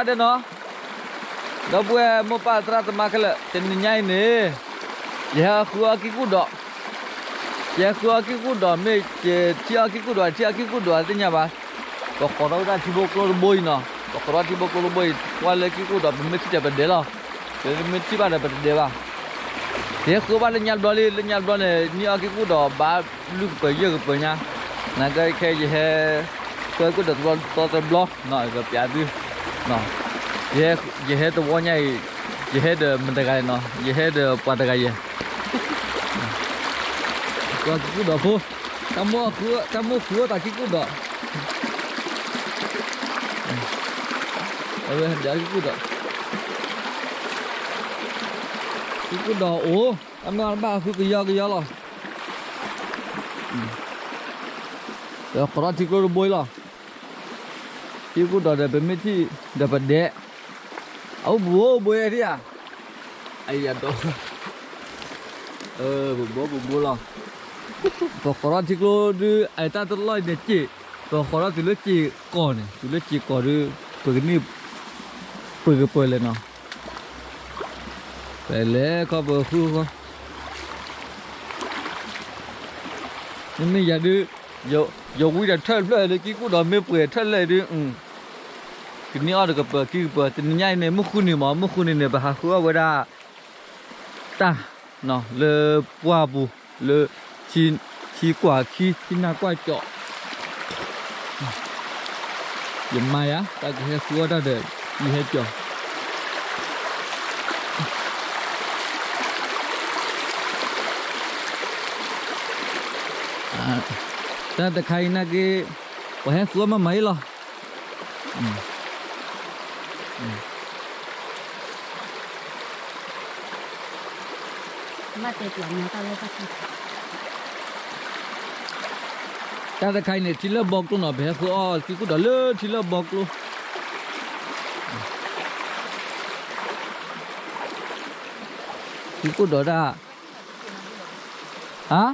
ဒဲနီၤ, ဒီပုၢ်ဝဲၢ်မိၢ်ပၢ်သရၣ်သမါခဲလၢာ် တနံၤညါအံၤန့ၣ် ယဟဲဃုအီၣ်ကံၢ်ကူၣ်ဒီး, ယဟဲဃုအီၣ်ကံၢ်ကူၣ်ဒီး မ့ၢ်ယထံၣ်အီၣ်ကံၢ်ကူၣ်ဒီး ထံၣ်အီၣ်ကံၢ်ကူၣ်ဒီး တသ့ၣ်ညါဘၣ်. ပဃီထီၣ်ဝဲဒၣ်ထံဖိကျိတဘိအံၤနီၤ, ပဃီထီၣ်ထံဖိကျိတဘိအံၤ ကွၢ်လၢကံၢ်ကူၣ်ဒီး ပမ့ၢ်ထံၣ်ဒီးပဒဲးလီၤ, ပမ့ၢ်ထံၣ်ဘၣ်ဒီးပတဒဲးဘၣ်. ယဟဲဃုဘၣ်လၢညါတဘျီလံ, လၢညါတဘျီန့ၣ် နံၣ်အီၣ်ကံၢ်ကူၣ်ဒီးဘၣ် လွံၢ်ကပၤယဲၢ်ကပၤညါ, နာ်က့ခဲ ယဟဲ ဃုကံၢ်ကူၣ်ဒီးတဘျီသီတဘျီနီၤ, ပျးသု, ယဟဲတဝီညါအံၤ, ယဟဲဒီးမတၤတဂၤနီၤ, ယဟဲဒီးပှၤတဂၤယဲၢ်, ပှၤကံၢ်ကူၣ်ဒီးဖိ, တၢ်မိၣ်ဃုအီၣ်တၢ်ကံၢ်ကူၣ်ဒီး, အဝဲဒၣ်ကံၢ်ကူၣ်ဒီး, ကံၢ်ကူၣ်ဒီးအိၣ်, တၢ်မ့ၢ်အီၤတဘၣ်ဃုကယီကယီလီၤ. ပဃီထီၣ်ထံကျိတဘိအံၤလီၤ, ထံကူၣ်ဒီးဒီးပမ့ၢ်ထံၣ်ဒီးပဒဲး, အအိၣ်ဘူးဘိယဲထံၣ်ဧါ, အယၤဒီး, ပဘူးပဘူးလီၤ, ပဃီထီၣ်ထံကျိဒုး အတၢ်တလီၢ်အံၤန့ၣ်စ့ၢ်, ပဃီထီၣ်တုၤလၢစ့ၢ်ကီးန့ၣ် တုၤလၢစ့ၢ်ကီးဒုး, ပကန့ၢ်, ပကပၢၤလဲၣ်နီၤ, ပလဲၤခီပဃုဃီ မ့မ့ၢ်ယၤဒုး, ယဝံဒီးထၢၣ်ဖျၢၣ်လၢကံၢ်ကူၣ်ဒီးမ့ၢ်ပှဲၤထၢၣ်လဲၣ်ဒုး, ကန့ၢ်အီၣ်တကပၤခံကပၤ, တနံၤညါအံၤန့ၣ် မုၢ်ဃုနံၤမး မုၢ်ဃုနံၤန့ၣ် ပဟးဃုအီၣ်ဝဲဒၣ် တၢ်, လၢပှၢ်ပူၤ, လၢ, ထံကွၢ်ခံ ထံနၢ်ကွၢ်ကၠီၣ် ယမါယၤ တၢ်ကဟဲဃုအီၣ်တၢ်ဒီး ယဟဲကၠီၤ တၢ်တခါအံၤနာ်က့, ပှၤဟဲဃုအီၣ်မးမးအံၤလီၤ. တၢ်တခါအံၤန့ၣ် ထံလၢဘီကျိနီၤ ပဟဲဃုအီၣ်ကံၢ်ကူၣ်ဒီးလၢထံလၢဘီကျိ, ကံၢ်ကူၣ်ဒီးတၢ်, ဟါ,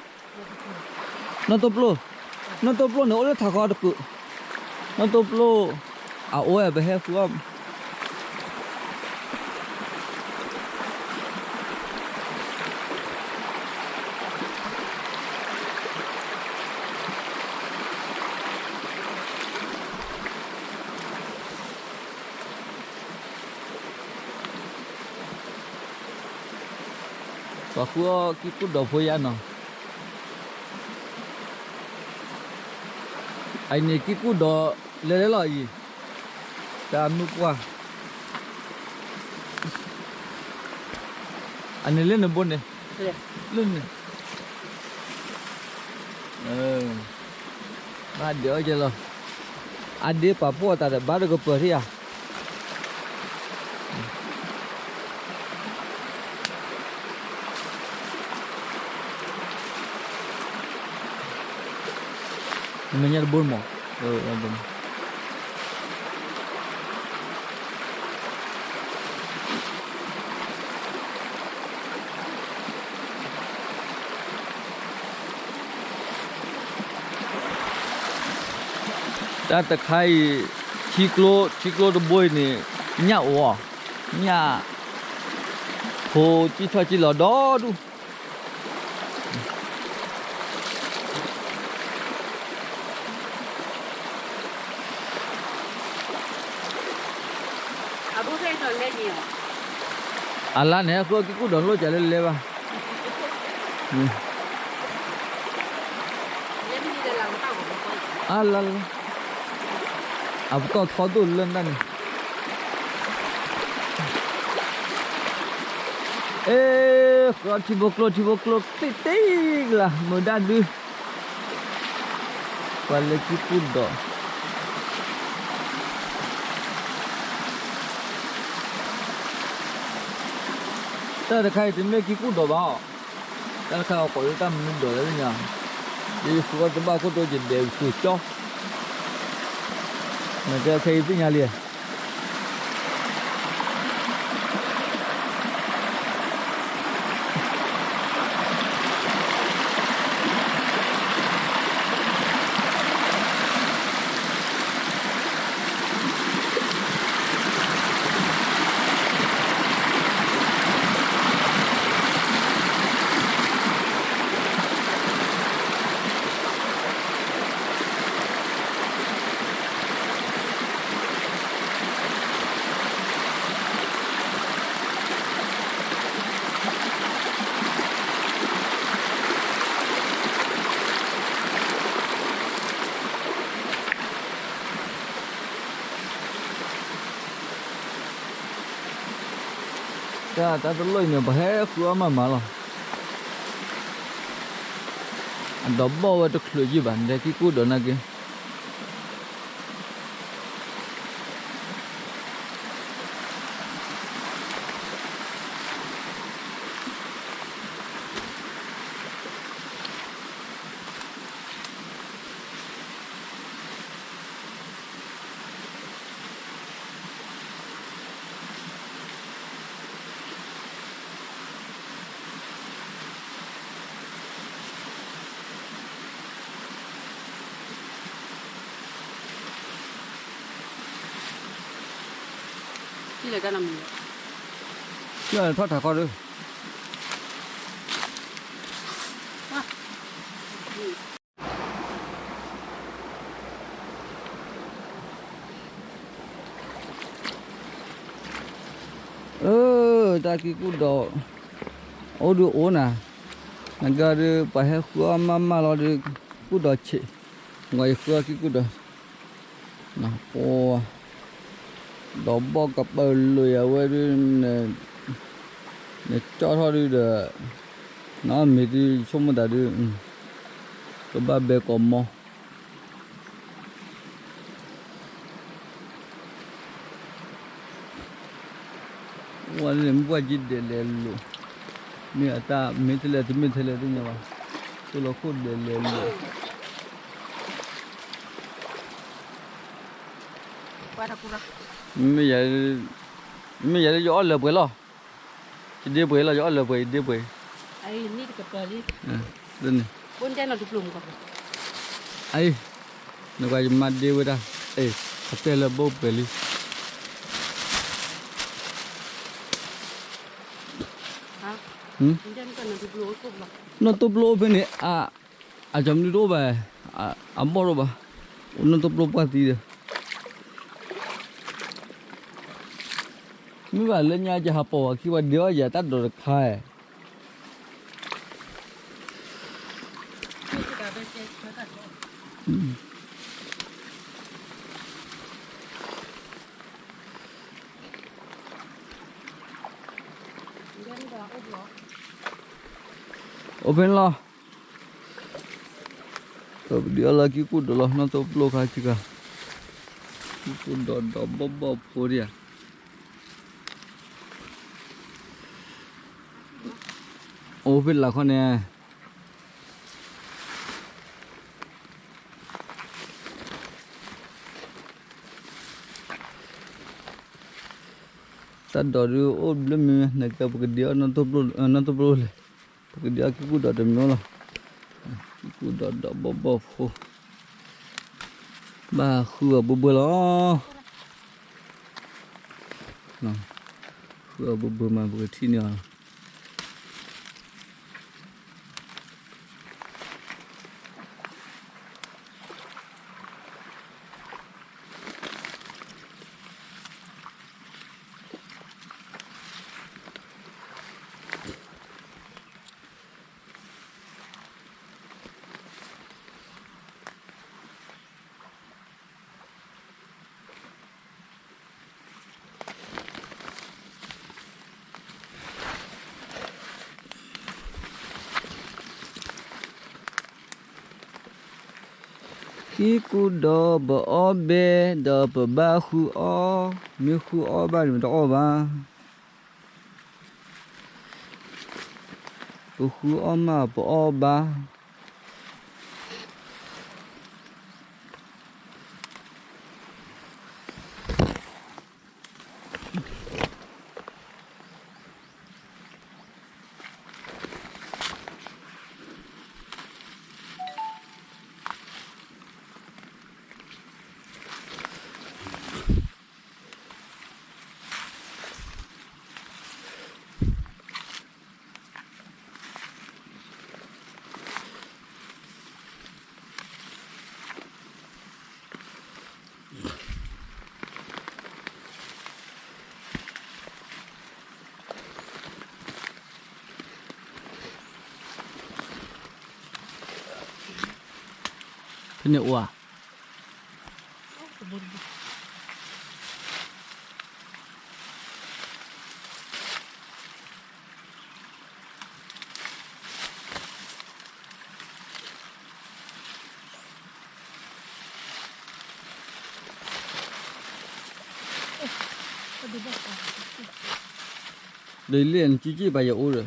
နီၢ်တိၢ်ပျိၢ်, နီၢ်တိၢ်ပျိၢ်န့ၣ် အိၣ်လၢထးခီတကုး, နီၢ်တိၢ်ပျိၢ်, အအိၣ်ဝဲပဟဲဃုအီၣ် ပှၤဃုအီၣ်ကံၢ်ကူၣ်ဒီးဖိယါနီၤ, အအံၤန့ၣ်ကံၢ်ကူၣ်ဒီးလဲၤလဲၤလီၤအံၤ, တၢ်မုၢ်ပှၢ်, အန့ၣ်လၢနဘိန့ၣ်, လၢန့ၣ် ဘၣ်ဒဲးအီၣ်ကဲလီၤ, အဒ့ပာ်ဖှိၣ်အသးဒီးဘၣ်တကပၤထံၣ်ဧါ, မဲာ်ညါတဘိမး, တၢ်တခါအံၤ, ထံကျိ, ထံကျိတဘိအံၤန့ၣ်, ညၣ်အိၣ်, ညၣ်, ဖိကံၢ်ထီၣ်ကံၢ်လီၤဒီဒူၣ် အလါန့ၣ် ဟဲဃုအီၣ်ကံၢ်ကူၣ်ဒီးလိၣ်ကလဲၣ်လဲၣ်ဘၣ်, အလါလါ, အပတီၢ်ထီဒိၣ်လၢနတၢ်န့ၣ် အ့, ဃုအီၣ်ထံဖိကျိ ထံဖိကျိချံတ့ၢ်ကလါ မုာ်ဒၣ်ဒုး, ပှၤလၢကံၢ်ကူၣ်ဒီး တၢ်တခါအံၤတမ့ၢ်ကံၢ်ကူၣ်ဒီးဘၣ်အီၤ, တၢ်တခါအံၤကိးလၢတၢ်မနုၤဒီးလဲၣ်ညါ, ယဃုအီၣ်တဘၣ်ခိၣ်တိယဒဲးကတိၤကၠီ, နကဲခဲအံၤသ့ၣ်ညါလံ တၢ်တလိၣ်အံၤန့ၣ် ပှၤဟဲဃုအီၣ်မးမးလီၤ. အဒီးဘီၣ်ဝဲတချုးယံာ်ဘၣ် နတဲကံၢ်ကူၣ်ဒီးနာ်က့ ထီၣ်ထးခီဒီး အၢ တၢ်ကံၢ်ကူၣ်ဒီး အိၣ်ဒုးအိၣ်နၤ, နကဒီး ပှၤဟဲဃုအီၣ်မးမးလီၤဒီး ကူၣ်ဒီးဆံး, ဝဲယဃုအီၣ်ကံၢ်ကူၣ်ဒီး ဒီးဘီၣ်ကပၢၢ်လိာ်ယၤဝဲဒုး နကၠီၣ်ထီၣ်ဒုးဒီး နမ့ၢ်ဒုးဆိကမိၣ်သးဒုး ကဘၣ်ဘဲကိးမီ ဝဲန့ၣ်မ့ၢ်ပှၢ်ကံဒဲးလဲၤလိာ်, မ့ၢ်အတၢ်မ့ၢ်ထဲလဲၣ်တမ့ၢ်ထဲလဲၣ်သ့ၣ်ညါဘၣ်, သိလီၤခိၣ်ဒဲးလဲၤလိာ်, မ့ၢ်ယၤလၢယအီၣ်လၢပှဲၤလီၤ, ယဒ့ပှဲၤလီၤ ယအီၣ်လၢပှဲၤ ယဒ့ပှဲၤ, အံၤ, နကွၢ်ယမါဒ့ဝဲဒၣ်, အတဲလၢဘိၣ်ပှဲၤလံ နီၢ်တိၢ်ပျိအိၣ်ဖဲန့ၣ်, အကမနုၤတအိၣ်ဘၣ်, အဘီၣ်တအိၣ်ဘၣ်, နီၢ်တိၢ်ပျိပှၢ်သံဒီး, မ့ၢ်ဘၣ်လၢညါယဟးပိာ်ဝဲခံဝဲဒ့အီၣ်ယၤတၢ်ဒိးတခါ, အိၣ်ဖဲန့ၣ်လီၤ, ပဒုးအီၣ်လၢကံၢ်ကူၣ်ဒီးလီၤ နီၢ်တိၢ်ပျိခါဆံခါ, ကံၢ်ကူၣ်ဒီးဒီးဘီၣ်ဘီၣ်ဖိဒံးဧါ, အိၣ်ဖဲလၢခီန့ၣ် တၢ်ဒိးဒုးအိၣ်ဘျၢမံၤမံၤ နကဲပကဒံအီၣ်နီၢ်တိၢ်ပျိလီၤ, ပကဒံအီၣ်ကံၢ်ကူၣ်ဒီးတမံၤလီၤ, ကံၢ်ကူၣ်ဒီးဒီးဘီၣ်ဘီၣ်ဖိ, ဘၣ်ဃုအီၤဘၢဘၢလီၤ, ဃုအီၤဘၢဘၢမး ပကထံၣ်န့ၢ်အီၤ ကံၢ်ကူၣ်ဒီးပအီၣ်ဘဲ ဒီးပဘၣ်ဃုအီၣ်, မ့ၢ်ဃုအီၣ်ဘၣ်န့ၣ် ပတအီၣ်ဘၣ်, ပဃုအီၣ်မးပအီၣ်ဘၣ်. ဖဲန့ၣ်အိၣ်ဧါ. တဘိတဘိ. ဒီးလၢနကံက့ၢ်ပာ်ယအိၣ်ဒီး,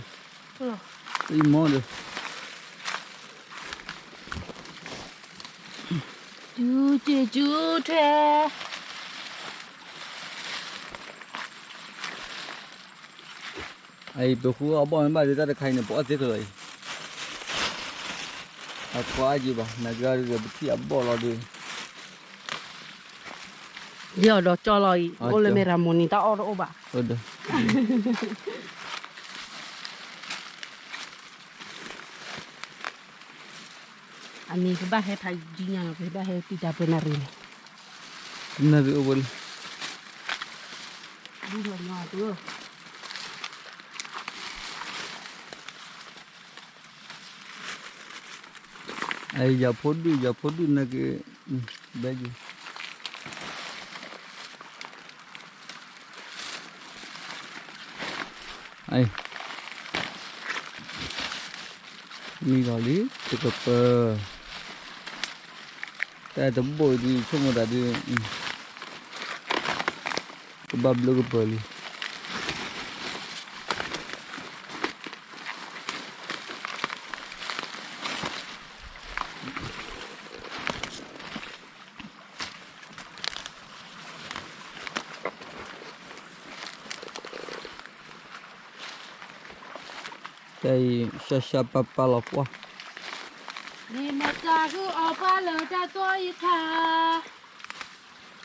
ယမီဒီး, ကၠူကၠူထွဲ အအံၤ ပဃုအီၣ်ဘီၣ်မ့ၢ်ဘၣ်ဒီး တၢ်တခါအံၤန့ၣ် ပအီၣ်သ့ခဲလၢာ်အံၤ, အကွၢ်အါက့ၤဘၣ် နကဒီးပထံၣ်အဘီၣ်လီၤဒီး, ယအီၤဒီးကၠီလီၤအံၤ အိၣ်လၢမ့ၢ်ရၤမိၣ်နံၤတၢ်အီၣ်တအိၣ်ဘၣ်. အန့ၣ် ကဘၣ်ဟဲဖးယံၤညါနီၤ ကဘၣ်ဟဲတံၢ်တၢ်ပှဲၤနၣ်ရံၣ်န့ၣ်, နၣ်ရံၣ်အိၣ်ဝဲလံ အယၤဖိဒုၣ် ယၤဖိဒုၣ်နက့ၤ, ဘဲယံၤ မံလီၤလံ တကပၤ, တၢ်တဘိၣ်ဒုး ဆိကမိၣ်တၢ်ဒုး, ကဘၣ်ဘျုးကပၤလံ. တၢ်အံၤ ရှၢရှၢပၢ်ပၢ်လီၤကွၢ်, မ့ၢ်မတၤဒုးအီၣ်ပှၤလၢတၢ်တီအံၤခါ,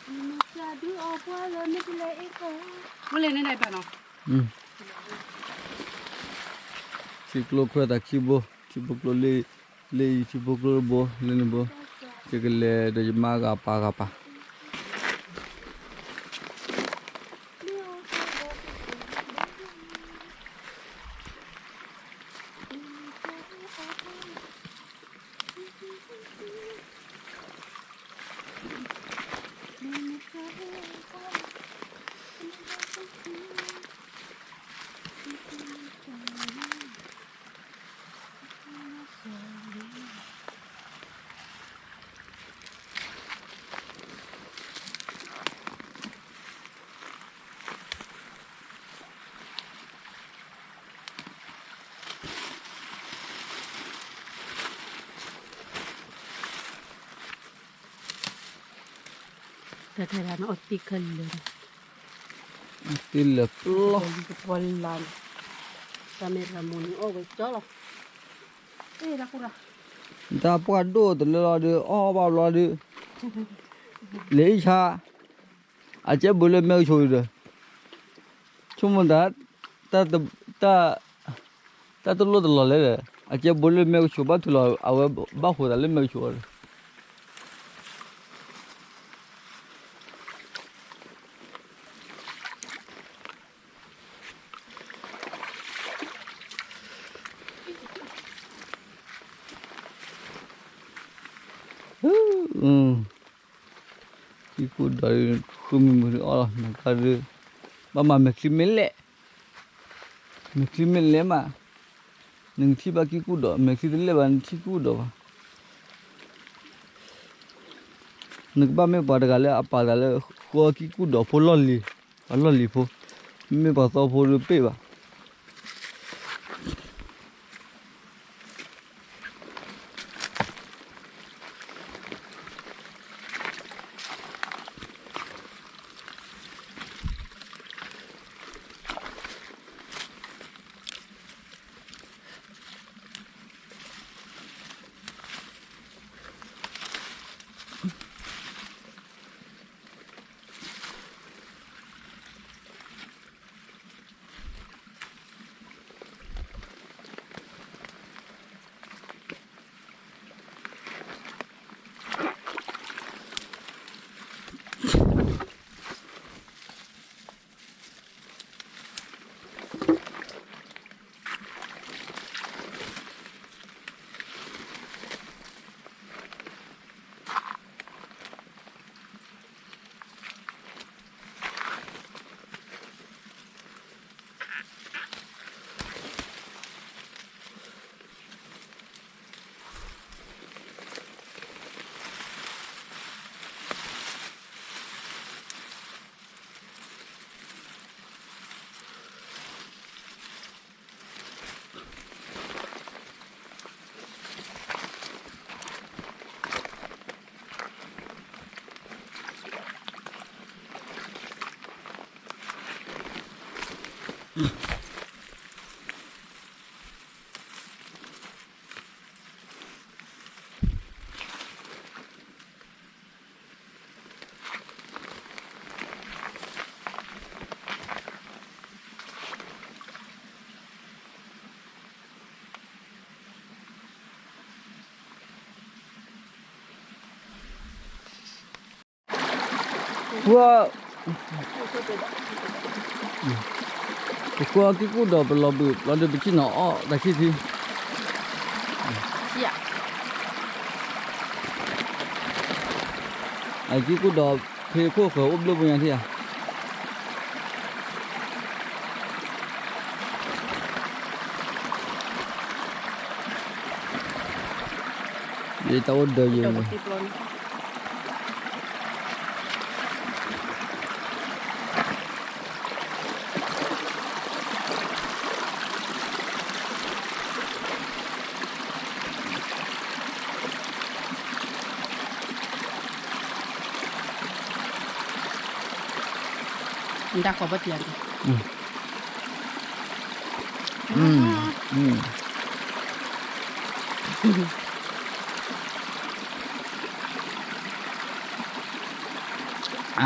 မ့ၢ်မတၤဒုးအီၣ်ပှၤလၢမ့ၢ်တလဲၤအံၤခါ, မ့ၢ်လဲၤန့ၣ်ဒၣ်ဘၣ်နီၤ, ထံကျိခွဲးသးခံဘိ, ထံဖိကျိလၢ, လၢအံၤထံဖိကျိတဘိ လၢန့ၣ်ဘိ, ယကလဲၤဒီးယမါဂၤပာ်ဂၤပာ် တၢ်ထဲဒၣ်န့ၣ်အီၣ်တ့ၢ်ခဲလၢာ်, တ့ၢ်လၢာ်ပျီ, တၢ်မ့ၢ်တၢ်မိၢ်န့ၣ် အီၣ်ဝဲကၠီလီၤ, တၢ်ပှၢ်ဒိၣ်တလၢလီၤဒီး အီၣ်ဘၣ်ဘျီဒီး, လဲၤအံၣ်ဆါ, အကဲဘိလၢမဲကဆိးဒီး, ဆိကမိၣ်တၢ်, တၢ်တလိၣ်တလီၤလဲၣ်ဒီး အကဲဘိလၢမဲကဆိးဘၣ်ထုးလီၤ အဝဲဘၣ်ဃိသးလၢမဲကဆိးဒီး ကံၢ်ကူၣ်ဒီး ဃုမံၤမုၢ်အီၣ်လီၤ နကါဒုး, ဘၣ်မၤမဲာ်ချံမ့ၢ်လဲၣ်, မဲာ်ချံမ့ၢ်လဲၣ်မး, နကထံၣ်ဘၣ်ကံၢ်ကူၣ်ဒီး မဲာ်ချံတလဲၣ်ဘၣ် နထံၣ်ကံၢ်ကူၣ်ဒီးဘၣ်, နကဘၣ်မ့ၢ်ပှၤတဂၤလၢအပာ်သးလၢ ဃုအီၣ်ကံၢ်ကူၣ်ဒီးဖိလီၢ်လံၤ, ပှၤလီၢ်လံၤဖိ, မ့ၢ်ပှၤသီဖိဒုးပ့ၢ်ဘၣ်. ဝဲ, ပဃုအီၣ်ကံၢ်ကူၣ်ဒီးပလီၤဘှံး လီၤဒုးပဆ့ၣ်နီၤအီၣ်တၢ်ခံထံ, အကံၢ်ကူၣ်ဒီးဖဲခိၣ်ဃၢၤအိၣ်ဘျုးပူညါထံဧါ. ယတၢ်အိၣ်ဒၢယိာ်န့ၣ်, နတၢ်ခီဘၣ်တံ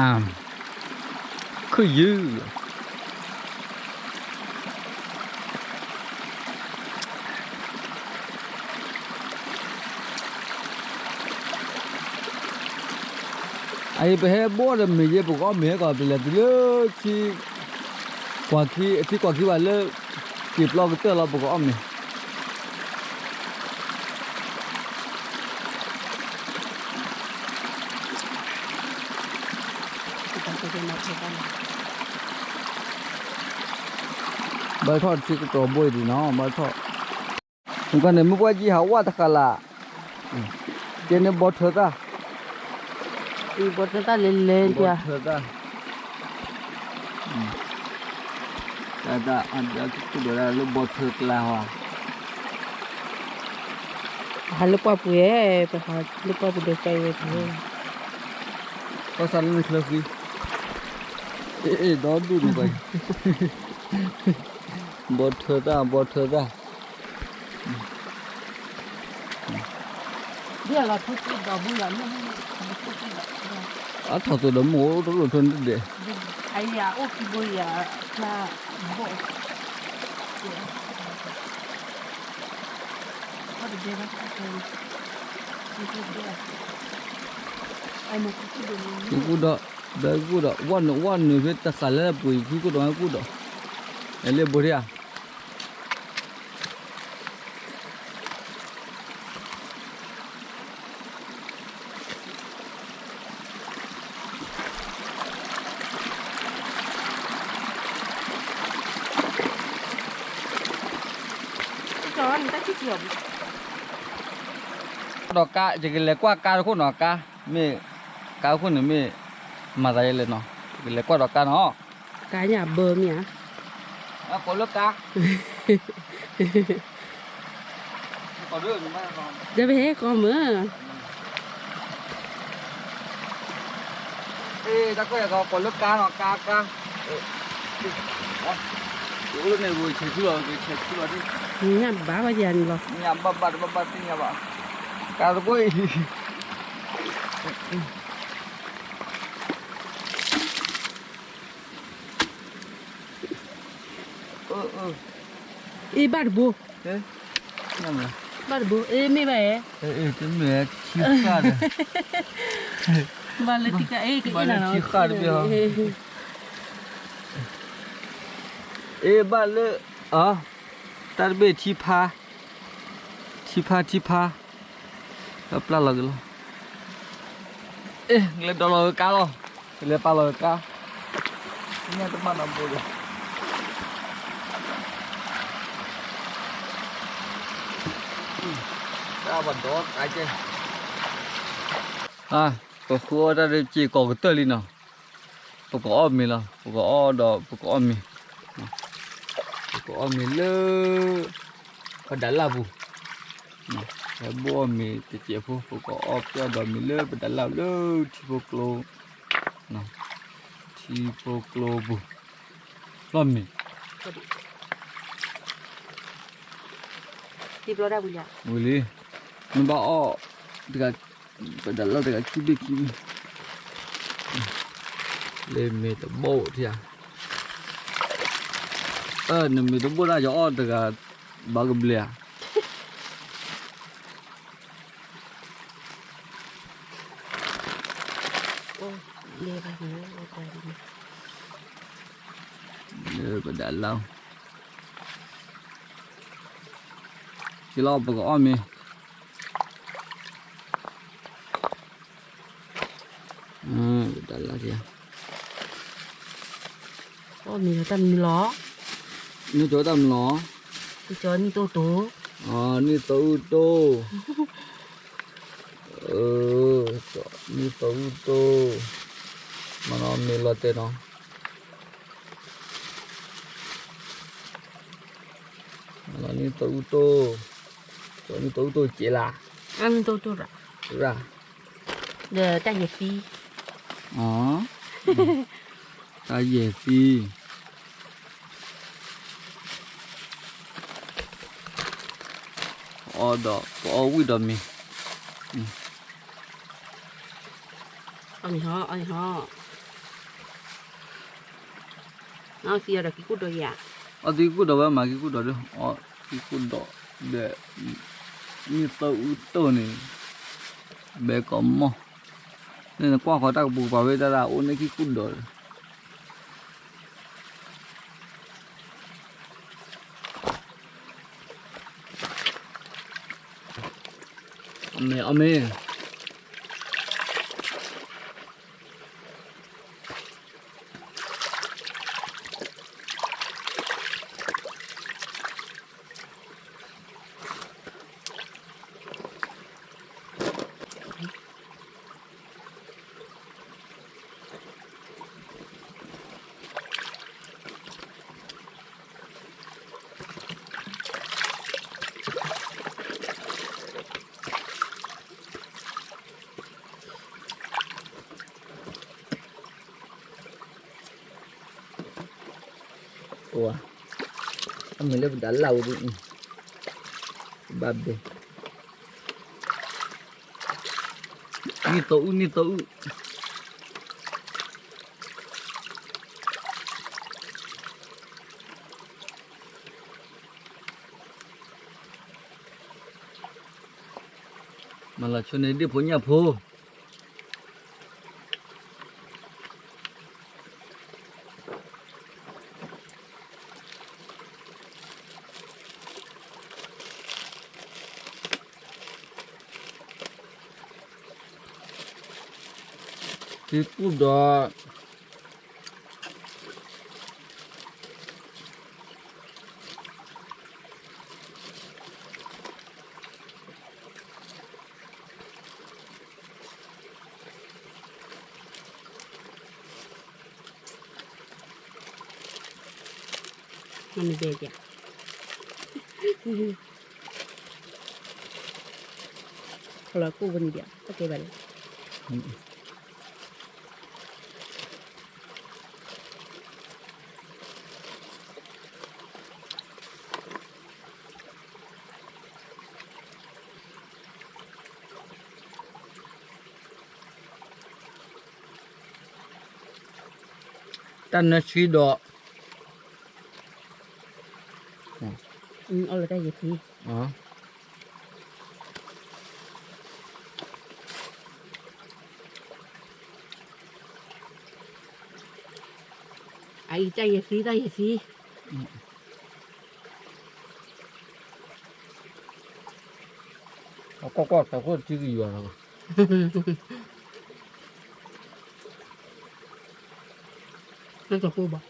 ၢ်, ခုၣ်ယုၢ်လီၤ. အအံၤ ပဟဲဘိၣ်ဒီးမ့ၢ်ယဲ ပကအီၣ်မ့ၤဟဲကီး ပလဲၤတုၤလၢထံ, ကွၢ်ခံ, ထံကွၢ်ခံဘၣ်လၢ က့ၤပျီကတၢၢ်လီၤ ပကအီၣ်မ့ၤ. ဘၣ်ထီၣ်ထံကတြီၤဘိအံၤဒံးနီၤ ဘၣ်ထီၣ်, နကွၢ်န့ၣ် မ့ၢ်ပှၢ်ကံဟးဝၣ်တဃာ်လၢ်, ကဲန့ၣ်ဘီထၢသၣ်, ဘီထၢသၣ်လဲၤလဲၤ, ဘီထၢသၣ်, တၢ်တၢ်အဒၢးကံၢ်ကူၣ်ဒီးလၢဘီထၢကျါဟီ, ဟးလၢပှၢ်ပူၤဧဲ, ပဟးလၢပှၢ်ပူၤဒီးကဲဝဲ, ကီၢ်စးလၢနချၢဃံ, အ့ၣ် ဒီဒူၣ်န့ၣ်ပှၤ, ဘီထၢသၣ် ဘီထၢသၣ်, အထီၣ်သိးဒီးမ့ၢ်အိၣ်တရိၣ်ထၢန့ၣ်ဒဲး, ကံၢ်ကူၣ်ဒီး, ဒီးကံၢ်ကူၣ်ဒီး ဝၣ်နုာ်ဝၣ်နုာ်ဖဲတဃာ်လၢပှ့ၤ ကံၢ်ကူၣ်ဒီးကံၢ်ကူၣ်ဒီး, အဲလၢဘိထံဧါ. ဒီးကါ ယကလဲၤကွၢ်ကါတခိၣ်နီၤ ကါ, မ့ၢ်, ကါခိၣ်န့ၣ်မ့ၢ်, မၤသးယဲလဲၣ်နီၤ ယကလဲၤကွၢ်ဒီးကါနီၤ, ကါညၣ်ဘၢမ့ၢ်ဧါ, ကိးလၢကါ ဒီးပဟဲဃီမၢ်, တၢ်ကွၢ်ယၤကကိးလၢကါနီၤ ကါ ကါ, အိၣ်လၢန့ၣ် ဆဲးဆူလီၤ ဆဲးဆူလီၤ, ညၣ်ဘၣ်ဘၣ်ယၤန့ၣ်လီၤ ညၣ်ဘၣ်ဘၣ်တဘၣ်ဘၣ်သ့ၣ်ညါဘၣ်, ကါတဘိအံၤ အ့ ဘၣ်တဘိ, ဘၣ်တဘိ အ့ မ့ၢ်ဘၣ်ဧဲ, တမ့ၢ်ထံဃၣ်ဒီး, ဘၣ်လၢထံဃၣ်တဘ့ၣ်, အ့ ဘၣ်လၢ, တၢ်တဘ့ၣ်ထံဖါ, ထံဖါထံဖါ, ပျၢ်လီၤက့ၤလီၤ, အ့ ကလဲၤဒီးလီၤကါလီၤ, ကလဲၤပာ်လီၤကါ, ညၣ်တဘၣ်နီတဘိဒီး တၢ်ဘၣ်ဒီးကါကဲ, ပဃုအီၣ်တၢ်တက့ၢ်ကီးကတၢၢ်လံနီၤ, ပကအီၣ်မ့ၤလီၤ ပကအီၣ်ဒီးပကအီၣ်မ့ၤ, ပကအီၣ်မ့ၤလၢ ပဒးလၢ်ပူၤ, ဟဲဘိၣ်အီၣ်မ့ၤတစဲးဖိ ပကအီၣ်ပျီဒီးမ့ၤလၢပဒးလၢ်ပူၤလၢထံဖိကျိ ထံဖိကျိပူၤ, လီၢ်မ့ၤ, တံၤဘျီဒၣ်ဝံၤလံ, ဝံၤလံ, နဘၣ်အီၣ်တဂၤ, ပဒၣ်လၢတဂၤခံဘ့ၣ်ခံဘ့ၣ်, လၢမ့ၢ်တဘိၣ်ထံဧါ, အၢ နမ့ၢ်တဘိၣ်ဒၣ်ယအီၣ်တဂၤဘၣ်ကဘျံးဧါ. ပဒၣ်လၢ, က့ၤလီၤ ပကအီၣ်မ့ၤ, ပဒၣ်လၢ, အီၣ်မ့ၤလီၤတၢ်မနုၤလီၤ, နကၠီတၢ်မနုၤလီၤ, နကၠီနံၣ်တအိၣ်တိၢ်, နံၣ်တအိၣ်တိၢ်, နံၣ်တအိၣ်တိၢ်, မ့ၢ်လီၤတဲနီၤ. နံၣ်တအိၣ်တိၢ်, နံၣ်တအိၣ်တိၢ်က့ၤလၢ, နံၣ်တအိၣ်တိၢ်ရၣ်, ရၣ်, ဒီးတၢ်ယဲၢ်သံ, တၢ်ယဲၢ်သံ, ပအီၣ်ဒီး ပအီၣ်ဝံၣ်ဒီးမ့ၤ, အီၣ်မ့ၤဟီ အီၣ်မ့ၤဟီ. အီၣ်သံအီၤဒီးကံၢ်ကူၣ်ဒီးယၤ, အီၣ်သံကံၢ်ကူၣ်ဒီးဝဲမၤကံၢ်ကူၣ်ဒီးဒီး, အီၣ်ကံၢ်ကူၣ်ဒီးဒီး, နံၣ်တအိၣ်တိၢ်န့ၣ်, ဘဲကီးမီၢ်, န့ၣ်နကွၢ်ဃီတၢ်ကပူၤကပၤဝဲဒၣ်ဒၣ်အိၣ်န့ၣ်ကံၢ်ကူၣ်ဒီး အီၣ်မ့ၤ အီၣ်မ့ၤ. အမ့ၢ်လၢပဒၣ်လၢ်ဝဲဒ်အံၤ, ဘၣ်ဘဲ, နံၣ်တအိၣ် နံၣ်တအိၣ်. မၤလီၤဆိန့ၣ်ဒ့ၣ်ဖိညၣ်ဖိ. ကံၢ်ကူၣ်ဒီး နဘဲဒၣ်, ခလီၤကူၣ်ဝဲန့ၣ်ဒၣ် တကဲဘၣ်လၢ တၢ်နၢဆှံဒီး အီၣ်လၢတၢ်ယဲၢ်သံ, အအံၤတၢ်ယဲၢ်သံ တၢ်ယဲၢ်သံ. အကွၢ်ကွၢ် တၢ်ခိၣ်ထံကယွၤလီၤ. တၢ်ခိၣ်ဘၣ်,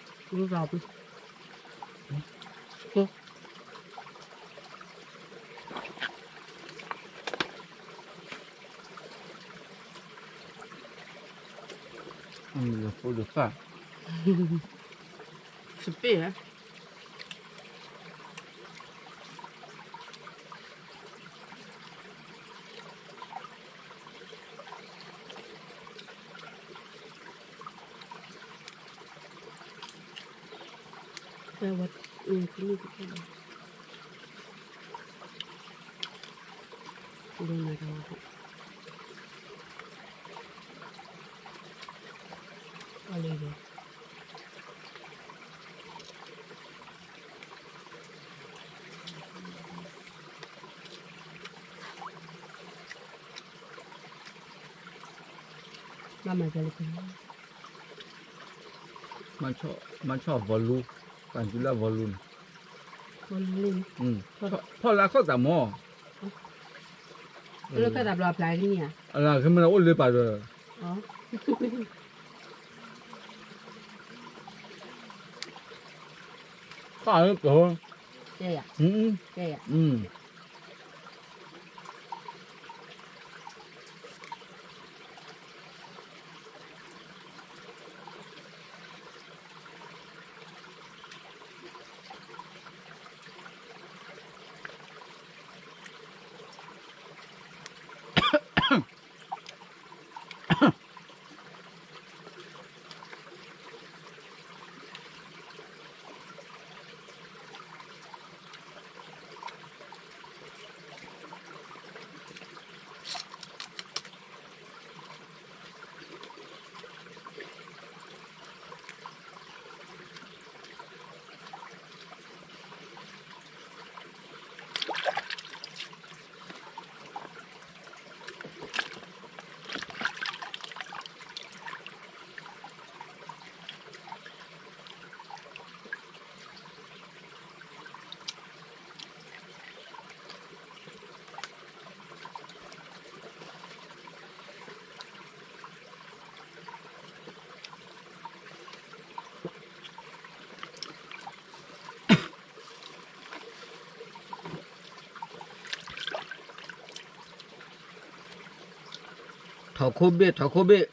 အမ့ၢ်လၢဖိဒိၣ်သၣ်, စပ့ၣ်ဧါ. ဝဲ အင်း သမီးကဖက်လီၤ. ဒိၣ်မးတၢ်ဝါဟီၣ်. အီၣ်လၢယဲ ဘၣ်မၤကဲလၢက မၤဆီၣ် မၤဆီၣ် volume, ပၢ်ကၠူလၢ volume, volume, ဖီၣ်လၢအခီၣ်သးမီၤ, လၢခီၣ်သးဘျီအဖျါကနံၣ်ဧါ, အလၢခဲမ့ၢ်အိၣ်လၢပာ်ဒီး, ခီၣ်လၢကဟိ, ကဲယၤ, ကဲယၤ. ထီၣ်ခိၣ်ဘ့ၣ် ထီၣ်ခိၣ်ဘ့ၣ်.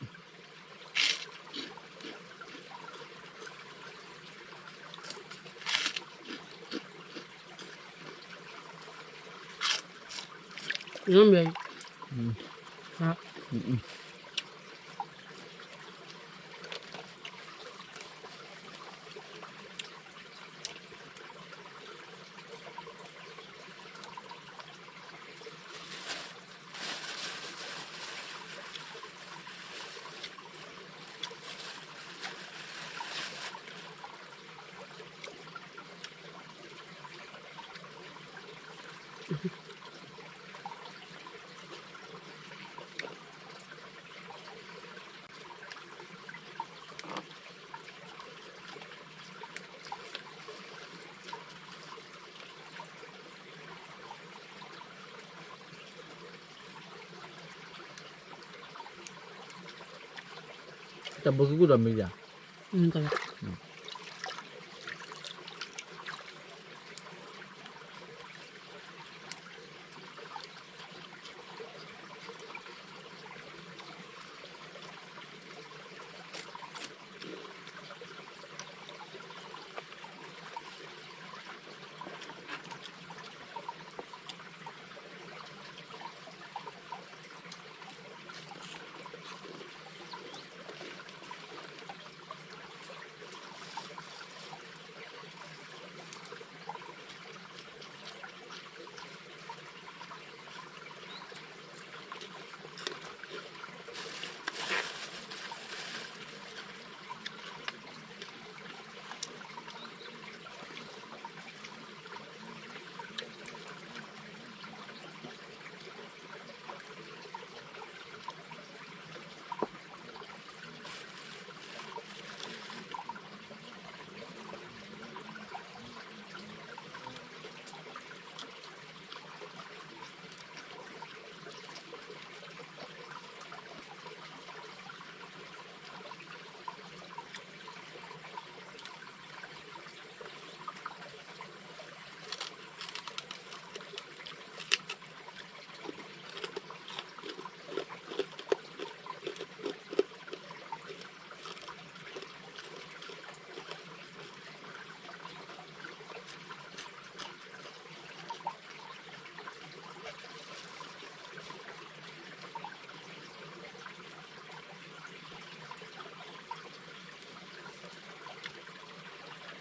တၢ်ဘိသကိးဒီးမ့ၢ်ယၤ.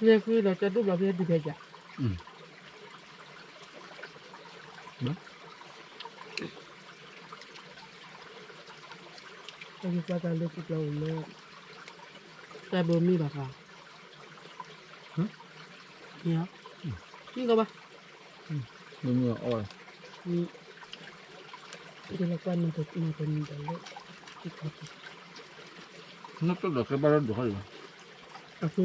န့ၣ်ဃုဒီးကၠီဒိၣ်ဘျီဖဲဒုးဖဲယၤ, တၢ်ယုၢ်ကွၢ်တၢ်လၢစံၣ်ကျီအိၣ်လၢ တၢ်ဘိမ့ၢ်ဘၣ်ဃး, မ့ၢ်ကဘၣ်, ဒ်လီၤကွၢ်နီၢ်တနံၤဒီးလၢ နတိၢ်ဒီးကဲဘၣ်လၢဒိးခီလီၤ, အဃိ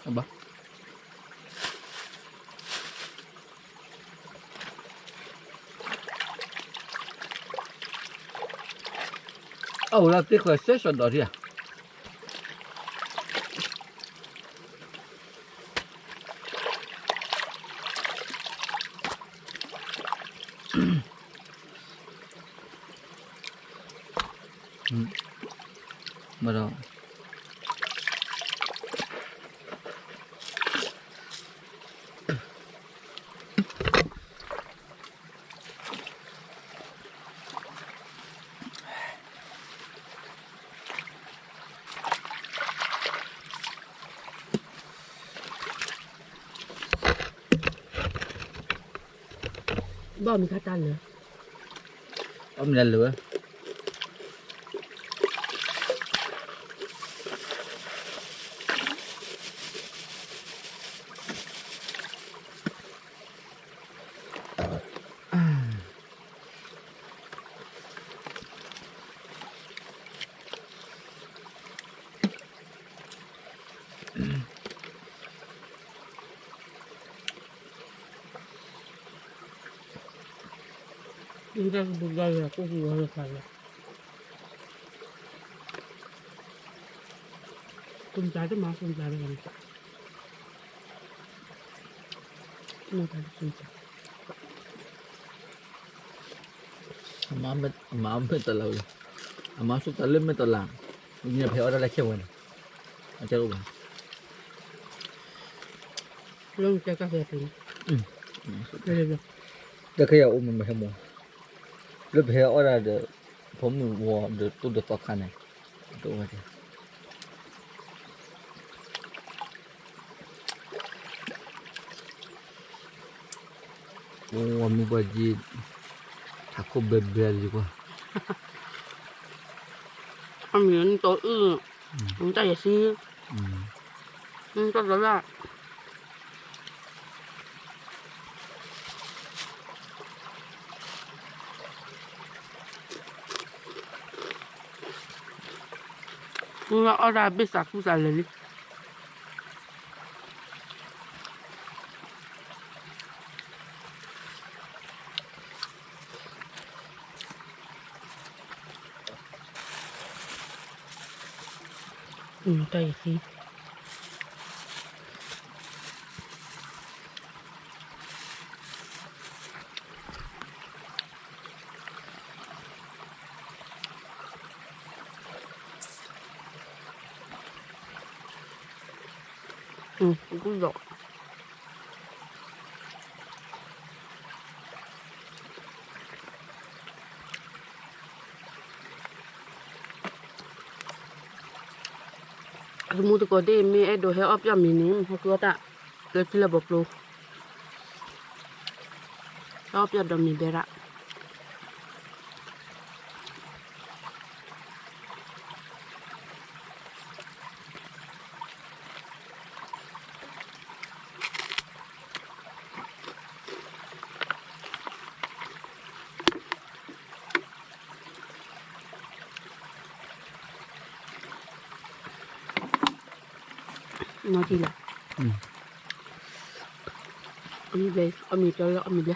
အဘၣ် အအိၣ်လၢသ့ၣ်ဃၢၤစဲစီဒီးထံဧါ, ဘၣ်ဒီး ဘၣ်မံၤခါတၢ်လၢာ်, အီၣ်မံၤလၢာ်ဝဲ တၢ်ကပူၤကလၢ် ကိၣ်ကဝီၤလၢဖးလၢ ကွၢ်တၢ်တမၤကွၢ်တၢ်တဂၤန့ၣ် ကွၢ်တၢ်တစူၤ အမၤမ့ၢ်တလးဝဲ, အမၤဆူၣ်တၢ်လၢမ့ၢ်တလး, ညဖဲအီၣ်တၢ်လၢခဲဝဲန့ၣ်, အတဲအိၣ်ဘၣ်, လၢကဲကၢ်ဖဲပူၤ, တၢ်ခဲယၤအိၣ်မ့ၢ်မ့ၢ်ဟဲမီၤ, လၢပဟဲအီၣ်တၢ်ဒီး, ဖိမုၣ်ဝီၤဒီးတိၢ်ဒီးသီခါန့ၣ်, တအိၣ်ဝဲ, အိၣ်ဝဲမုၢ်ပှၢ်ကံ, ထးခိၣ်ဘဲဘဲလံကွၢ်, အမံၤနတီအုၣ်, နတၢ်ယဲၢ်ဆံ, နတီတလၢ် မ့ၢ်အီၣ်တၢ်ဘ့ၣ်သးကူသးလဲၤလံ, တၢ်ယသံ ကူဒီး အမူတကိးဒ်အံၤ မ့ၢ်အဲၣ်ဒိးဟဲအီၣ်ပျီၢ်မံၤန့ၣ် ဟဲက့ၤအီၣ်တၢ် လၢထံလၢဘီကျိ, ဟဲအီၣ်ပျီၢ်ဒီးမံၤဘဲဒၣ် နီၢ်ထံလီၤ, အီၣ်မံၤဘျဲ အီၣ်မံၤဘျဲ အီၣ်မံၤဘျဲ.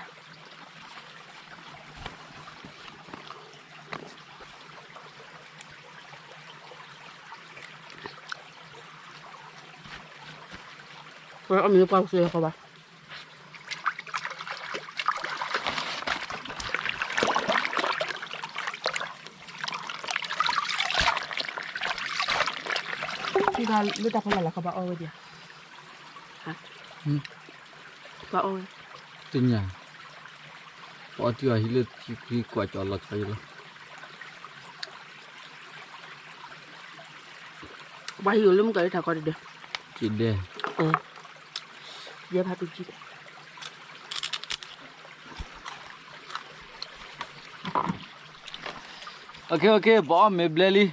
ပအီၣ်မ့ၤလၢပှၤကစၢ်ယွၤဃီဘၣ်. ထံဂၤလၢတၢ်ဖီလာ်လီၤ ကဘၣ်အီၣ်ဝဲဒၣ်. ဘၣ်အီၣ်ဝဲ, တညၣ်, ပအီၣ်တံၢ်အီၤဟံးလၢထံခွံကွၢ်ကၠီၤလီၤဆီယလီၤ. ပှၤဟံးအိၣ်လၢမုၢ်ကီၢ်လၢထးခီတဒဲ, တဒဲ, ယဲဖးတကံၢ်. အ ပအီၣ်မ့ၤဘျဲလံ,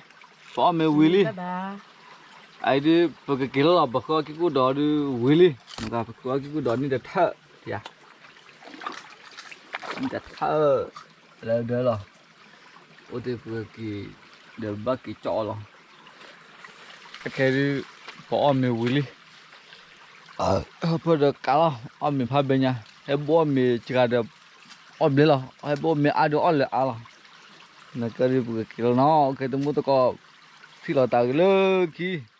ပအီၣ်မ့ၤဝံၤလံ. အဒုး ပကက့ၤလီၤလီၤ ပဃုအီၣ်က့ၤကူၣ်ဒီးဒုးဝံၤလံ, ပဃုအီၣ်က့ၤကူၣ်ဒီးန့ၣ်တထၢၣ်, န့ၣ်တထၢၣ်, လၢဒၢလီၤ, အိၣ်တ့ၢ်ပကက့ၤ, ဒီးဘၣ်က့ၤကၠီအီၤလီၤ. အခဲဒုး ပအီၣ်မ့ၤဝံၤလံ, ဟၢဖၢဒီးကးလီၤ အီၣ်မ့ၤဖးဘဲညါ, ဟဲဘိအီၣ်မ့ၤစှၤဒီး အီၣ်ဘျဲလီၤ, ဟဲဘိအီၣ်မ့ၤအါဒီးအီၣ်လၢအါလီၤ. နကဲဒုးပကက့ၤလီၤနီၤ, အခဲတမူတကိး ထံၣ်လီၤတၢ်ဂ့ၤလၢခံ